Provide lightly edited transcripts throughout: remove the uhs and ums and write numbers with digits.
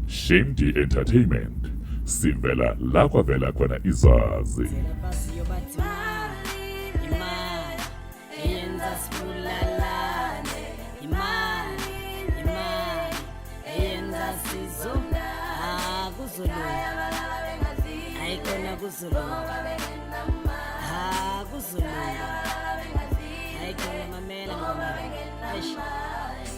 Shame D Entertainment sivela la kwavela khona izazi.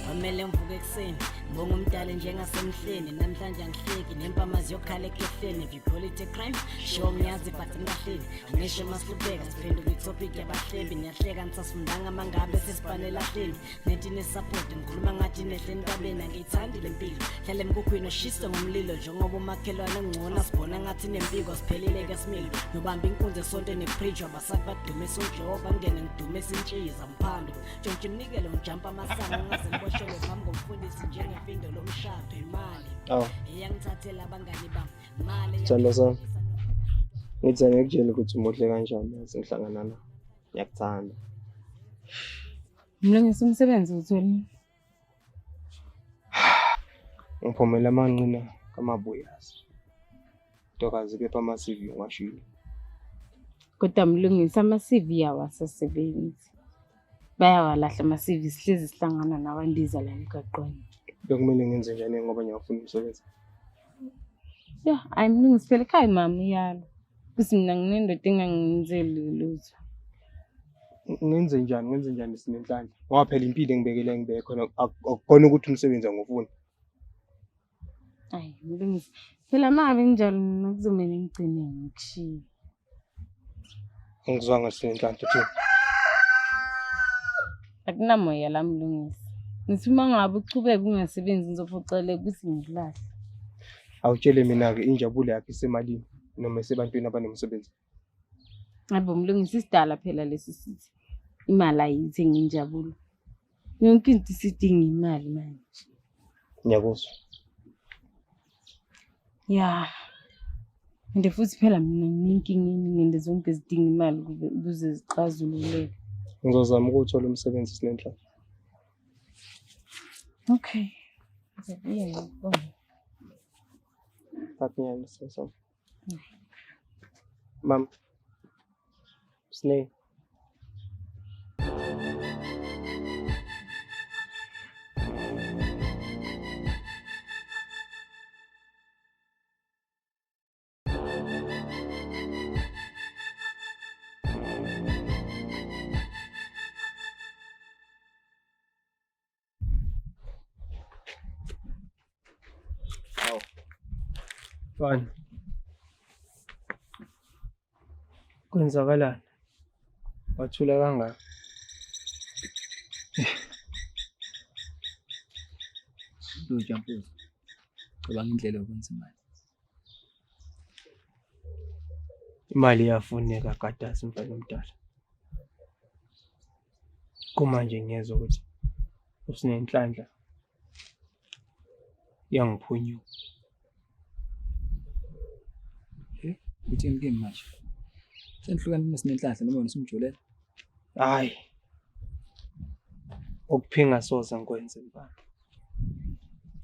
Kwamele ngivuke ekuseni ngibonga umdali njengasemhleni namhlanje angihleki nempama ziyokhala ekhehleni if you call it a crime sure ngiyazi but ngilahleni angisho masihlubeka siphenduka itopic yabahlebi niyahleka nisasifundanga mangabe sesibhane elahleni nethi nesupport ngikhuluma ngathi nehle entabeni angiyithandi le mpilo hlale emkhukhwini oshise ngomlilo njengoba umakhelwane ngcono sibona ngathi nempiko siphelile ke similo nobamba inkunzi esontweni epreach abasaki badumisa ujehova ngene ngidumisa intshiza mphando Tshontsha iminikelo ngijampa amasango ngaze ngiboshelwe phambi komfundisi njengefindo lomshado imali. Awu. Eyangithathela abangani bami. Mali. Sithandwa sami. Ngithi angikutsheli ukuthi umuhle kanjani yazi ngihlangana nawe. Ngiyakuthanda. Mlungisi umsebenzi uwutholile. Ngiphumela amanqina kaMabuyazi. Ntokazi kepha ama-CV ngiwashilo. Kodwa Mlungisi ama-CV awasasebenzi. Bayawalahla ama-CV sihlezi sihlangana nawandiza la emgaqweni. Bekumele ngenze njani ngoba ngiyawufuna umsebenzi? Ya, hayi Mlungisi phela ekhaya mama uyalwa. Kuthi mina nginendoda engangenzeli lutho. Ngenze njani ngenze njani sinenhlanhla ngoba phela impilo engibekele engibeke khona akukhona ukuthi umsebenzi angufuni. Ayi Mlungisi, phela uma ngabe njalo mina kuzomele ngigcine ngikushiye. Angizwanga sinenhlanhla uthini? Akunamoya la Mlungisi. Ngithi uma ngabe uchubeka ungasebenzi ngizophoqeleka ukuthi ngikulahle. Awutshele mina-ke injabulo yakhe isemalini noma isebantwini abanomsebenzi. Hayibo Mlungisi isidala phela lesi sithi imali ayiyithengi injabulo. Yonke into isidinga imali manje. Ngiyakuzwa. Ya. And futhi phela mina nginenkinga eningi and zonke zidinga imali ukuze zixazululeke. Ngizozama ukuwuthola umsebenzi sinenhlanhla. Okay. Ngizobuye ngikubone. Thatha sami. Mam. Sne. Hawu. Mfana. Kwenzakalani? Wathula kangaka. Lutho mfowethu. Cabanga indlela yokwenza imali. Imali iyafuneka Gadasi mfana omdala. Kumanje ngiyezwa ukuthi uSinenhlanhla iyangiphunyuka. Eh, uthini kimi manje? Senihlukene noSinenhlanhla noma wena usumjolela? Hhayi. Ukuphinga soze ngikwenze mfana.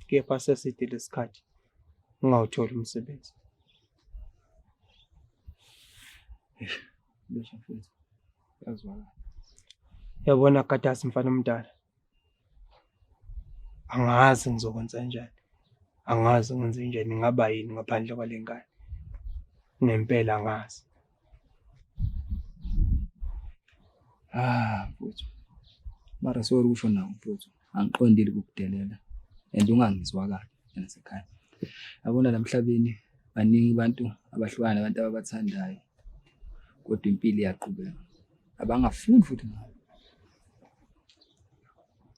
Kepha seside lesikhathi ngingawutholi umsebenzi. Lutho mfowethu. Kuyazwakala. Yabona Gadasi mfana omdala. Angazi ngizokwenza njani. Angazi ngenze njani ngaba yini ngaphandle kwale ngane. Ngempela angazi. Ah, mfowethu. Mara sorry usho nawo mfowethu. Angiqondile ukukudelela and ungangizwa kabi nasekhaya. Yabona la mhlabeni baningi abantu abahlukana nabantu ababathandayo kodwa impilo iyaqhubeka. Abangafuni futhi ngabo.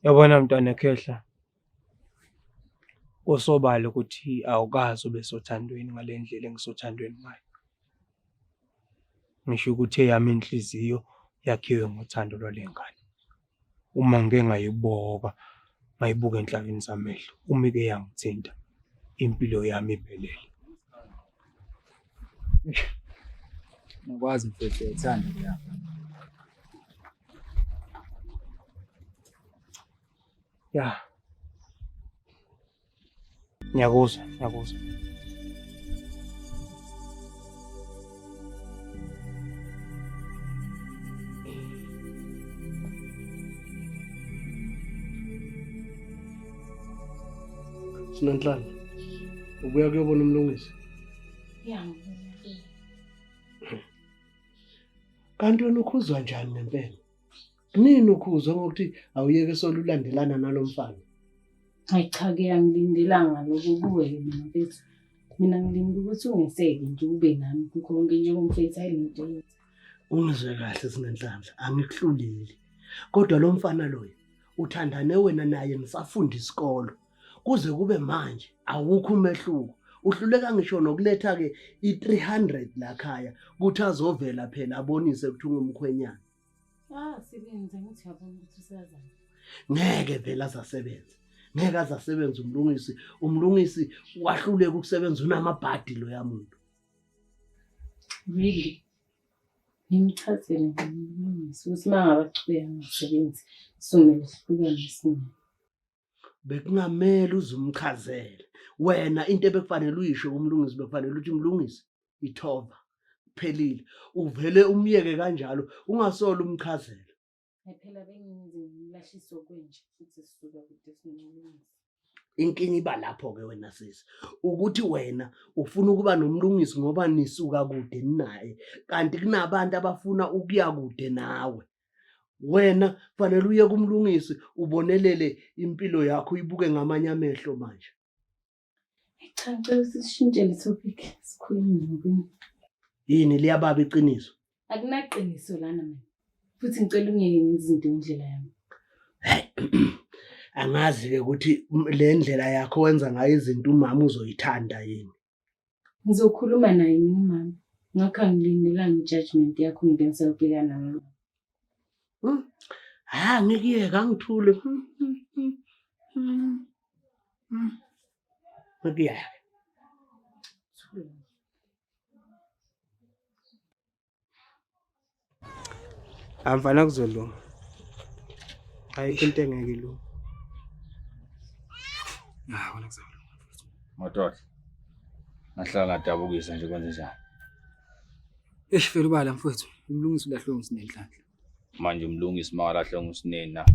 Yabona mntwana khehla. Kusobala ukuthi awukaze ube sothandweni ngale ndlela engisothandweni ngayo. Ngisho ukuthi eyami inhliziyo yakhiwe ngothando lwale ngane. Uma ngike ngayiboka, ngayibuka enhlakeni zamehlo, uma ike yangithinta, impilo yami iphelele. Ngikwazi mfethu uyayithanda leya. Ya. Ngiyakuzwa, ngiyakuzwa. Sinenhlanhla. Ubuya kuyobona uMlungisi. Ya. Kanti wena ukhuzwa njani ngempela? Kunini ukhuzwa ngokuthi awuyeke solulandelana nalo mfana? Hayi cha ke angilindelanga lokho kuwe mina mfethu. Mina ngilinde ukuthi ungeseke nje ube nami kukho konke njengomfethu hayi lento yethu. Ungizwe kahle Sinenhlanhla, angikuhluleli. Kodwa lo mfana loyo uthandane wena naye nisafunda isikolo. Kuze kube manje awukho umehluko. Uhluleka ngisho nokuletha-ke i-300 la khaya ukuthi azovela phela abonise ukuthi ungumkhwenyana. Ah, sebenza ngithi uyabona ukuthi usazana. Ngeke vele azasebenze. Ngeke azasebenza uMlungisi. Umlungisi wahluleka ukusebenza unamabhadi loya muntu. Really? Ngimchazele ngomlungisi ukuthi uma ngabe achubeka angasebenzi somele sihlukane singene. Bekungamele uze umchazele. Wena into ebekufanele uyisho kuMlungisi bekufanele uthi Mlungisi ithova kuphelile. Uvele umyeke kanjalo ungasole umchazela. Hayi phela bengingize ngimlahlise okwenje futhi sisuka kude sinomlungisi. Inkinga iba lapho-ke wena sisi, ukuthi wena ufuna ukuba noMlungisi ngoba nisuka kude ninaye, kanti kunabantu abafuna ukuya kude nawe. Wena fanele uye kuMlungisi ubonelele impilo yakho uyibuke ngamanye amehlo manje. Cha ngicela ukuthi sishintshe le topic sikhulume ngokunye. Yini liyababa iqiniso? Akunaqiniso lana mina. Futhi ngicela ungiyeke ngenze izinto ngendlela yami. Angazi-ke ukuthi le ndlela yakho wenza ngayo izinto umama uzoyithanda yini. Ngizokhuluma naye mina umama. Ngakho angilindelanga i-judgment yakho ngibe ngisawubhekana nayo. Ha ngikuyeka angithule. Ngikuyeka. Thula. Amfana kuzolunga. Ayikho into engeke ilunge. Ah, wena kuzolunga. Madoda. Ngahlala ngadabukisa nje kwenze njani? Eish vele ubala mfowethu, uMlungisi ulahlwe nguSinenhlanhla. Manje uMlungisi makalahlwe nguSinena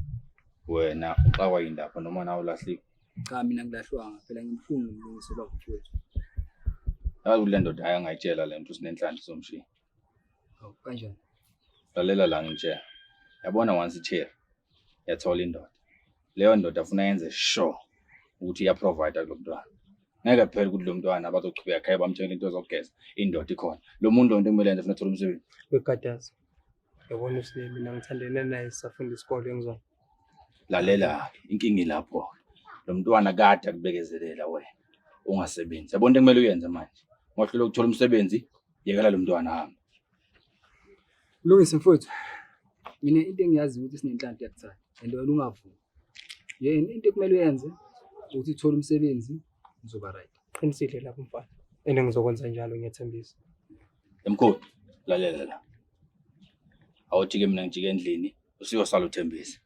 wena uxakwa yindaba noma nawe ulahliwe. Cha mina ngilahlwanga phela ngimhlungu uMlungisi ubaba mfowethu. Yazi le ndoda hayi angayitshela le nto uSinenhlanhla izomshiya. Hawu kanjani? Lalela la ngitshela. Yabona once ichair yathola indoda. Leyo ndoda funa yenze sure ukuthi iya-provide kulo mntwana. Ngeke phela ukuthi lo mntwana bazochubeka ekhaya bamthengele into zokugeza. Indoda ikhona. Lo muntu lo nto ekumele yenze funa athola umsebenzi. Wekatazi. Yabona uSine mina ngithandene naye sisafunda isikole ngizona. Lalela inkinga ilapho. Lo mntwana kade akubekezelela wena ungasebenzi. Yabona into ekumele uyenze manje. Ungahluleka ukuthola umsebenzi, yekela lo mntwana ahambe. Mlungisi mfowethu, mina into engiyaziyo ukuthi Sinenhlanhla iyakuthanda and wena ungavumi. Yena into ekumele uyenze ukuthi uthole umsebenzi uzoba right. Qinisile lapho mfana. And ngizokwenza njalo ngiyathembisa. Emkhulu, lalela la. Awuthi-ke mina ngijike endlini, usuyosala uthembisa.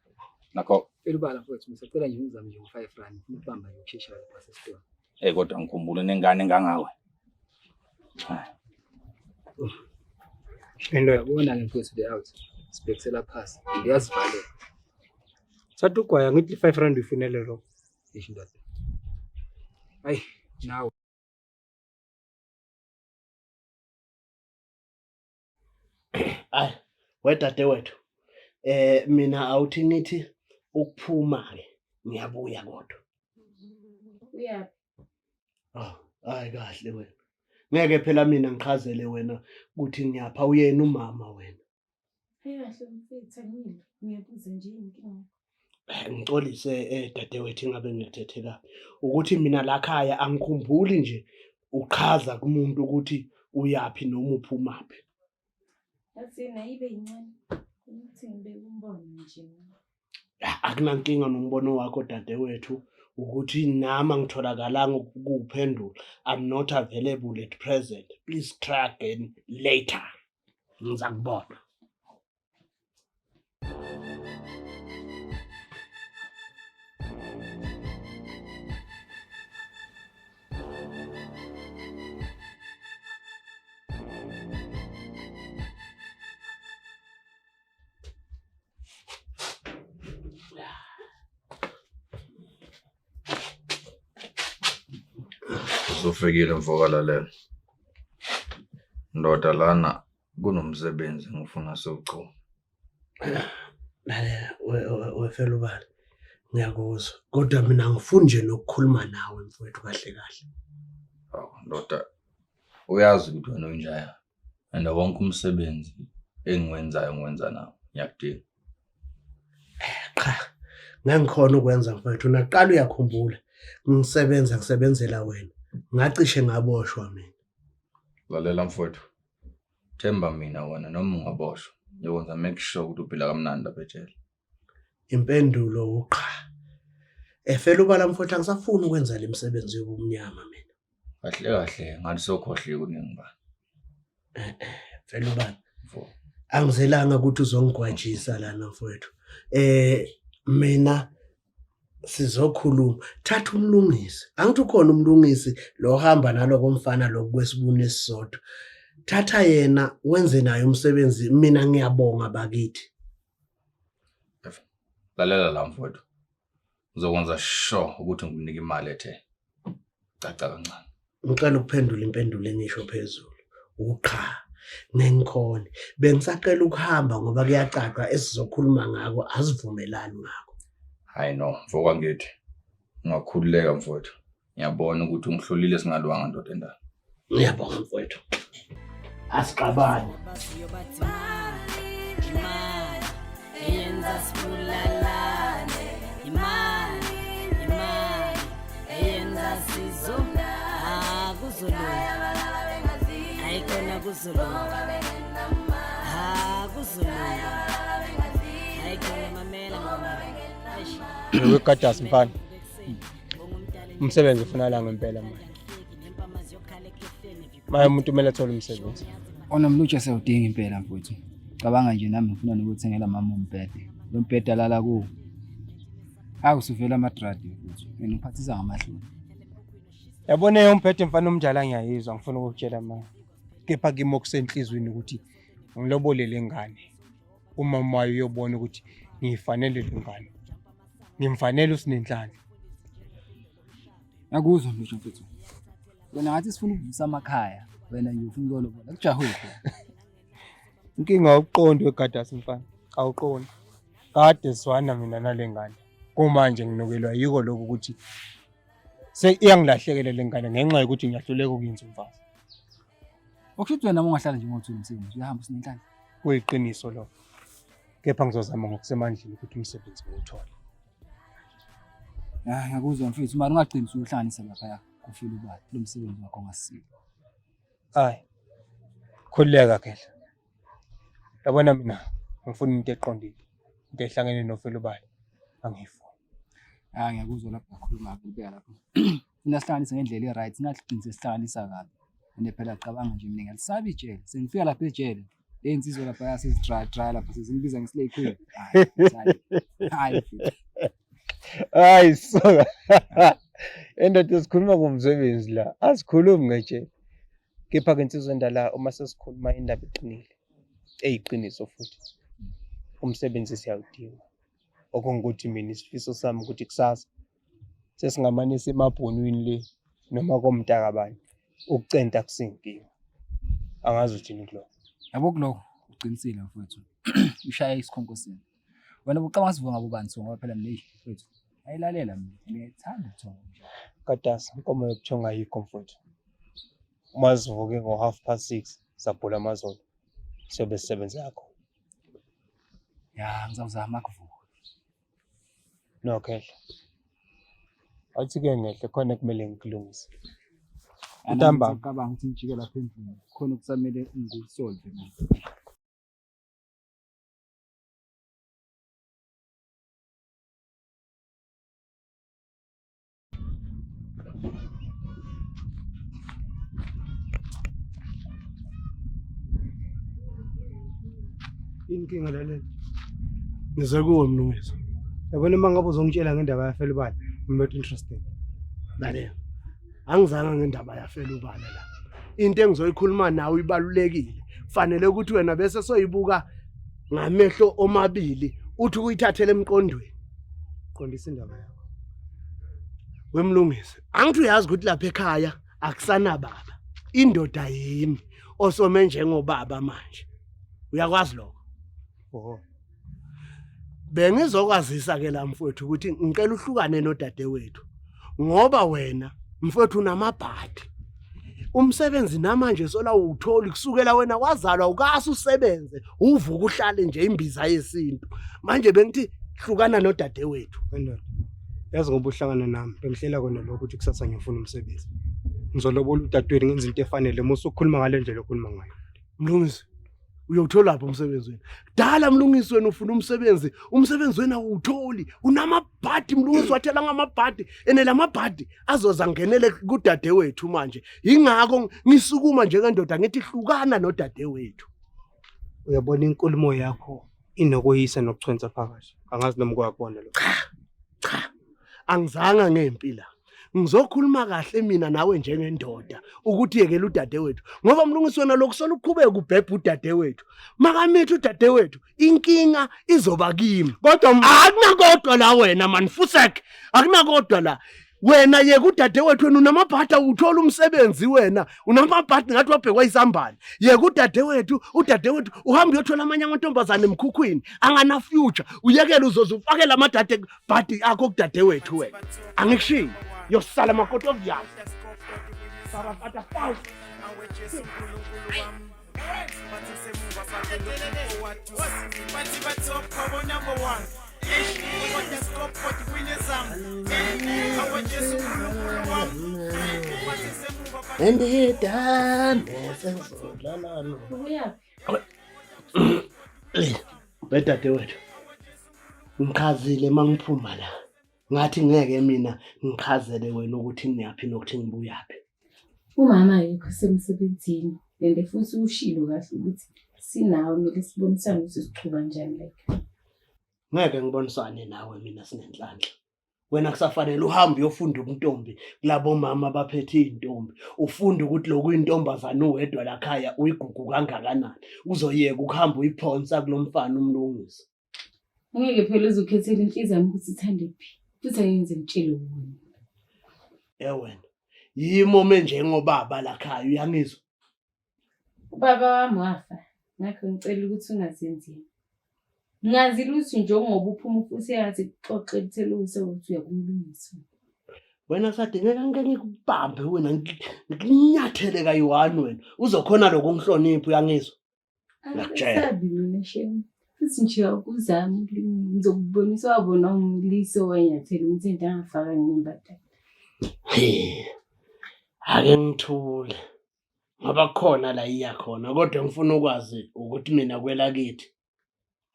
Nakho, Phela ubala mfowethu, ngisacela nje ungizame nje ngo-5 rand, ngifuna ukubamba nje ukusheshayo lapha sesitolo. eh kodwa ngikhumbula nengane engangawe. Hayi. Into Uyabona-ke mfowethu le out, sibhekisela phasi and iyazivalela. Thatha ugwaya ngithi 5 rand uyifunele lo. Eish ndoda. Hayi, nawe. Hayi, wedadewethu. Mina awuthi ngithi ukuphuma ke ngiyabuya kodwa. Uyaphi? Ah, hayi kahle wena. Ngeke phela mina ngichazele wena ukuthi ngiyapha uyena umama wena. Hayi kahle mfethu angilwi. Ngiyabuza nje inkinga. Ngixolise dadewethu ingabe ngikuthethe kabi. Ukuthi mina la khaya angikhumbuli nje uchaza kumuntu ukuthi uyaphi noma uphumaphi. Yazi nayibe yincane. Ukuthi ngibeke umbono nje. Akunankinga nombono wakho dadewethu ukuthi nami angitholakalanga ukuwuphendula. I'm not available at present. Please try again later. Ngizakubona. Usufikile mfokalalela. Ndoda lana kunomsebenzi ngifuna siwuchuma. Lalela wefela ubala. Ngiyakuzwa. Kodwa mina ngifuni nje nokukhuluma nawe mfowethu kahle kahle. Hawu ndoda uyazi ukuthi wena uyinjaya. And wonke umsebenzi engiwenzayo ngiwenza nawo. Ngiyakudinga. Qha. Ngangikhona ukwenza mfowethu. Naqala uyakhumbula. Ngisebenza ngisebenzela wena. Ngacishe ngaboshwa mina. Lalela mfowethu. Themba mina wena noma ungaboshwa. Ngiyokwenza make sure ukuthi uphila kamnandi lapha ejele. Impendulo uqha. Efela ubala mfowethu angisafuni ukwenza le misebenzi yobumnyama mina. Kahle kahle ngathi sokhohliwe ukuthi ngingubani. Eh, eh, Fela ubala. Mfo. Angizelanga ukuthi uzongigwajisa lana mfowethu. Eh mina sizokhuluma. Thatha umlungisi. Angithi ukhona umlungisi lo hamba naloko mfana lokhu kwesibuni esisodwa. Thatha yena wenze naye umsebenzi mina ngiyabonga bakithi. Lalela la mfowethu. Ngizokwenza sure ukuthi ngikunika imali ethe caca kancane. Ngicela ukuphendula impendulo engisho phezulu. Uqha ngengikhona. Bengisacela ukuhamba ngoba kuyacaca esizokhuluma ngako asivumelani ngakho. Hayi no, mfoka ngithi ungakhululeka mfowethu. Ngiyabona ukuthi ungihlulile singalwanga ndoda endala. Ngiyabonga mfowethu. Asixabane. Eyenza sibulalane imali imali eyenza sizonda ah kuzolunga ayikhona kuzolunga ah kuzolunga ayikhona mamela ngoma Wegadasi mfana. Umsebenzi ufuna la ngempela manje. Manje umuntu kumele athole umsebenzi. Ona mlutsha siyawudinga impela mfowethu. Cabanga nje nami ngifuna nokuthengela mama umbhede. Lo mbhede alala kuwo. Hawu usuvela amadradi mfowethu. Mina ngiphathisa ngamahloni. Yabona eyombhede mfana omdala ngiyayizwa ngifuna ukukutshela manje. Kepha kimi okusenhlizweni ukuthi ngilobole le ngane. Umama wayo uyobona ukuthi ngiyifanele le ngane. Ngimfanele uSinenhlanhla. Ngiyakuzwa mfethu mfethu. Wena ngathi sifuna ukuvusa amakhaya. Wena nje ufuna ukuyolobola. Kujahwe phela. Inkinga awuqondi wegadasi mfana. Awuqondi. Kade sizwana mina nale ngane. Kumanje nginukelwa yiko lokhu ukuthi se iyangilahlekela le ngane ngenxa yokuthi ngiyahluleka ukuyenza umfazi. Okusho ukuthi wena uma ungahlala nje ngothula umsebenzi uyahamba usinenhlanhla. Kuyiqiniso lokho. Kepha ngizozama ngokusemandleni ukuthi umsebenzi ngiwuthole. Ah, ngiyakuzwa mfethu, mara ungagcini usuhlanganisa laphaya kufile ubala lo msebenzi wakho ongasile. Hayi. Khululeka Khehla. Yabona mina ngifuna into eqondile. Into ehlangene nofelubala angiyifuni. Ah, ngiyakuzwa lapho ngakhuluma ngibeka lapho. Funa sihlanganise ngendlela e-right, singagcini sesihlanganisa kabi. And phela cabanga nje mina ngiyalisaba ijele. Sengifika lapha ejele. Ley'nsizwa lapha sezi-dry dry lapha sezingibiza nge-slay queen. Hayi, hayi. Hayi so. Endoda sikhuluma ngomsebenzi la. Asikhulumi ngejele. Kepha ke insizwa endala uma sesikhuluma indaba eqinile. Eyiqiniso futhi. Umsebenzi siyawudinga. Okungukuthi mina isifiso sami ukuthi kusasa sesingamane semabhonwini le noma komntakabani ukucenta kusinkinga. Angazi uthini kulokho. Yabo kulokho uqinisile mfowethu. Ushaya isikhonkosini. Wena ubucabanga sivuka ngabobani so ngoba phela mina eish mfowethu. Ayilalela mina ngiyayithanda ubuthongo nje. Kadasi inkomo yobuthongo ayikho mfowethu. Uma sivuke ngo-half past six sabhula amazolo siyobe sisebenze kakhulu. Ya ngizawuzama kuvuka. No khehla. Athi-ke ngehle khona kumele ngikulungise. Ntambama. Ngicabanga ukuthi ngijike lapha endlini. Khona okusamele ngikusolve manje. Inkinga lalela. Ngize kuwe Mlungisi. Yabona uma ngabe uzongitshela ngendaba yaFelubala, I'm not interested. Lalela. Angizanga ngendaba yaFelubala la. Into engizoyikhuluma nawe ibalulekile. Fanele ukuthi wena bese soyibuka ngamehlo omabili uthi uyithathele emqondweni. Qondisa indaba yakho. Wemlungisi, angithi uyazi ukuthi lapha ekhaya akusana baba. Indoda yimi osome njengobaba manje. Uyakwazi lokho? Oh. Bengizokwazisa ke la mfowethu ukuthi ngicela uhlukane nodadewethu ngoba wena mfowethu unamabhadi. Umsebenzi namanje sola uwutholi kusukela wena wazalwa ukase usebenze uvuka uhlale nje imbiza yesintu. Manje bengithi hlukana nodadewethu. Wendoda. Yazi ngoba uhlangana nami bengihlela kona lokho ukuthi kusasa ngiyofuna umsebenzi. Ngizolobola udadewenu ngenza into efanele musa ukukhuluma ngale ndlela okhuluma ngayo. Mlungisi uyowutholaphi umsebenzi wena? Dala Mlungisi wena ufuna umsebenzi, umsebenzi wena awuwutholi. Unamabhadi Mlungisi wathela ngamabhadi ene lamabhadi azoza ngenele kudadewethu manje. Yingakho ngisukuma njengendoda ngithi hlukana nodadewethu. Uyabona inkulumo yakho inokweyisa nokuchwensa phakathi. Angazi noma kwakubona lokho. Cha, angizanga ngempi la. Ngizokhuluma kahle mina nawe njengendoda ukuthi yekela udadewethu ngoba Mlungisi wena lokhu soluqhubeka ubhebha udadewethu. Makamithi udadewethu inkinga izoba kimi. Kodwa Akunakodwa la wena man fusek. Akunakodwa la. Wena yeka udadewethu wena unamabhadi uthola umsebenzi wena unamabhadi ngathi wabhekwa isambane. Yeka udadewethu udadewethu uhamba uyothola amanye amantombazane emkhukhwini angana future uyekele uzoze ufakele amadade bhadi akho kudadewethu wena. Angikushiyi yosala makoti obvious. Endidane sengizodlala no. Ubuyaphi? Bedadewethu. Ngichazile mangiphuma la. Ngathi ngeke mina ngichazele wena ukuthi ngiyaphi nokuthi ngibuyaphi. Umama akekho usemsebenzini and futhi ushilo kahle ukuthi sinawe kumele sibonisane ukuthi siqhuba njani like. Ngeke ngibonisane nawe mina sinenhlanhla. Wena kusafanele uhambe uyofunda ubuntombi kulabo mama abaphethe iy'ntombi. Ufunde ukuthi lokhu uyintombazane uwedwa lakhaya uyigugu kangakanani. Uzoyeka ukuhamba uyiphonsa kulo mfana uMlungisi. Angeke phela uzukhethela inhliziyo yami ukuthi ithande phi. Futhi angeke ngize ngitshele wena. Eh wena, yimi ome njengobaba lakhaya uyangizwa? Ubaba wami wafa, ngakho ngicela ukuthi ungazenzi. Ngazi lutho njengoba uphuma futhi engathi kuxoxe kuthele ukuthi uya kuMlungisi. Wena kusadingeka ngike ngikubambe wena ngikunyathele kayi-one wena. Uzokhona lokhu ungihloniphe uyangizwa? Ngiyakutshela. Angisabi mina shame. Futhi nje awukuzami ngizokubonisa wabona umlisa owanyathela umthinta angafaka ngimbadala. He. Ake ngithule. Ngoba kukhona la iya khona kodwa ngifuna ukwazi ukuthi mina kwelakithi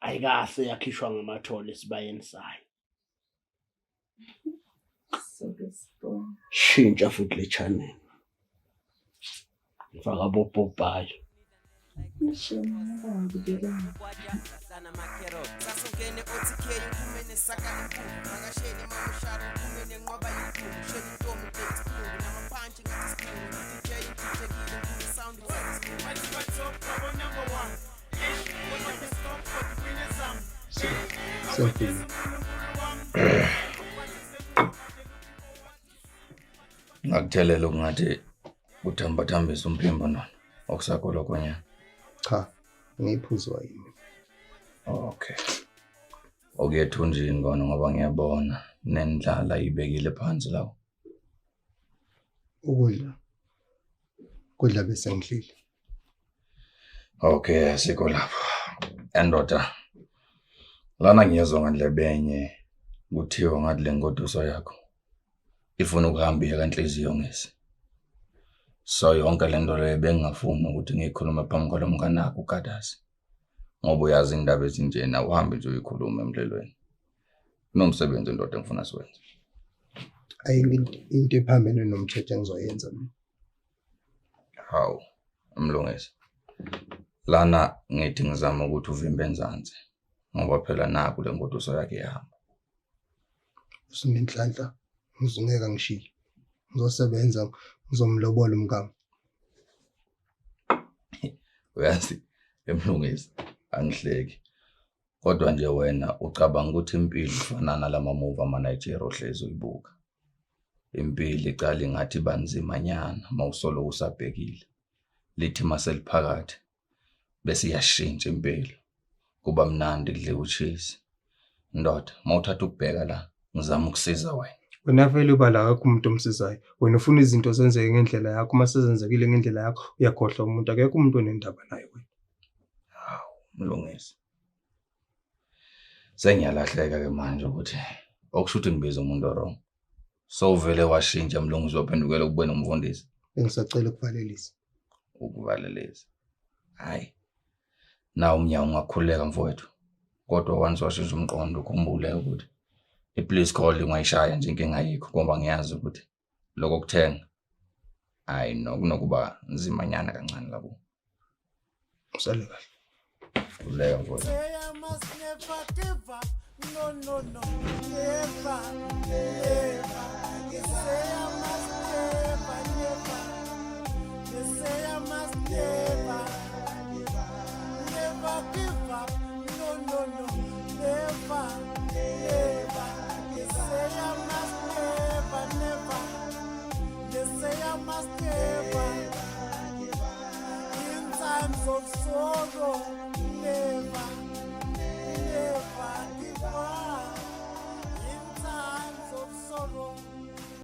ayikase yakhishwa ngamathole esibayeni sayo. Soke sibone. Shintsha futhi le channel. Ngifaka bopopayi. Shame ngibukela. Sengifile. Ngakuthelela okungathi kuthambathambisa umphimbo nona okusakho lokho nyana. Cha, ngiyiphuzwa yimi. Okay. Okuyethunjini kona ngoba ngiyabona nendlala ibekile phansi lawo. Ukudla. Kudla bese ngidlile. Okay, asikho lapho. Endoda. Lana ngiyezwa ngandlebenye kuthiwa ngathi le ngoduso yakho ifuna ukuhamba iye kanhliziyo ngesi. So yonke le nto leyo bengingafuni ukuthi ngiyikhulume phambi kwalo mnganakho uGadasi. Ngoba uyazi indaba ezinjena uhambe nje uyikhulume emlelweni. Kunomsebenzi ndoda engifuna siwenze. Ayikho into ephambene nomthetho engizoyenza mina. Hawu, Mlungisi. Lana ngithi ngizama ukuthi uvimbe enzansi ngoba phela naku le ngoduso yakhe ihamba. Usunenhlanhla ngizongeka ngishiye. Ngizosebenza ngizomlobola umkami. Uyazi, Mlungisi, angihleki. Kodwa nje wena ucabanga ukuthi impilo ifana nalama movie ama-Nigeria ohlezi uyibuka. Impilo iqala ingathi banzimanyana mawusolo usabhekile. Lithi maseliphakathi bese iyashintsha impilo. Kuba mnandi kudliwa ucheese. Ndoda, mawuthatha ukubheka la, ngizama ukusiza wena. Wena vele uba la akekho umuntu omsizayo. Wena ufuna izinto zenzeke ngendlela yakho, uma sezenzekile ngendlela yakho uyakhohlwa umuntu, akekho umuntu onendaba naye wena. Hawu, Mlungisi. Sengiyalahleka ke manje ukuthi okusho ukuthi ngibiza umuntu wrong. Sowuvele washintsha Mlungisi waphendukela ukube nomfundisi. Bengisacela ukuvalelisa. Ukuvalelisa. Hayi. Nawu umnyango ungakhululeka mfowethu. Kodwa once washintsha umqondo ukhumbule ukuthi i-please call ungayishaya nje inkinga ayikho ngoba ngiyazi ukuthi lokho kuthenga hayi no kunokuba nzimanyana kancane labo. Usale kahle. Khululeka mfowethu. Say I must never give up. No, no, no. Never, never. They say I must never, never. They say I must never, never give up. No, no, no. Never, never. They say I must never, never. They say I must never. In times of sorrow.